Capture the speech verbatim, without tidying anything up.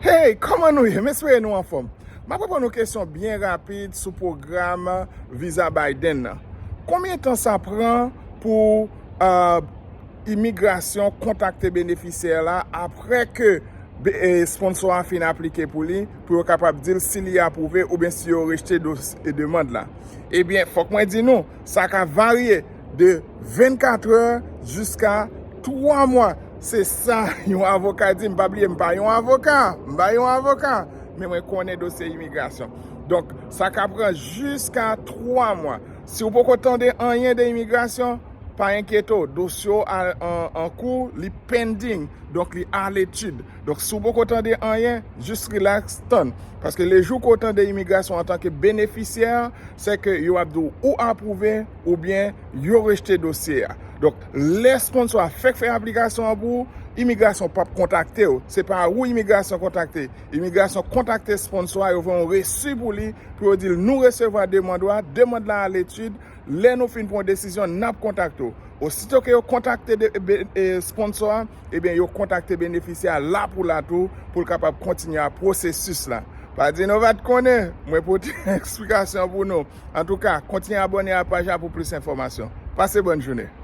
Hey, kòman nou ye? M espere nou anfòm. M ap reponn yon kesyon byen rapid sou pwogram viza Biden nan. Konbyen tan sa pran pou uh, imigrasyon kontakte benefisyè la apre ke sponsò a fin aplike pou li, pou yo kapab di l si li apwouve oubyen si yo rejte demann la? Ebyen, fòk mwen di nou, sa ka varye de vennkat è jiska twa mwa. Se sa yon avoka di. M pa bliye, m pa yon avoka. M pa yon avoka. Men mwen konnen dosye imigrasyon. Donk, sa ka pran jiska twa mwa. Si w poko tande anyen de imigrasyon, pa enkyete w. Dosye w an kou, li pending. Donk, li aletid. Donk, si w poko tande anyen, jis rilaks, tann. Paske lejou ke w tande imigrasyon antanke benefisyè, se ke yo ap di w ou apwouve oubyen yo rejte dosye a. Donk, lè sponsò a fèk fè aplikasyon an pou ou, imigrasyon p ap kontakte w. Se pa ou imigrasyon kontakte. Imigrasyon kontakte sponsò a, yo voye yon resi pou li, pou yo di l nou resevwa demann ou a, demann la aletid, lè nou fin pran yon desizyon, n ap kontakte w. Osito ke yo kontakte sponsò a, ebyen yo kontakte benefisyè a la pou la tou, pou l kapab kontinye a pwosesis la. Pa di nou pa t konnen, mwen pote eksplikasyon pou nou. Antouka, kontinye abòne a paj la pou plis enfòmasyon. Pase bòn jounen.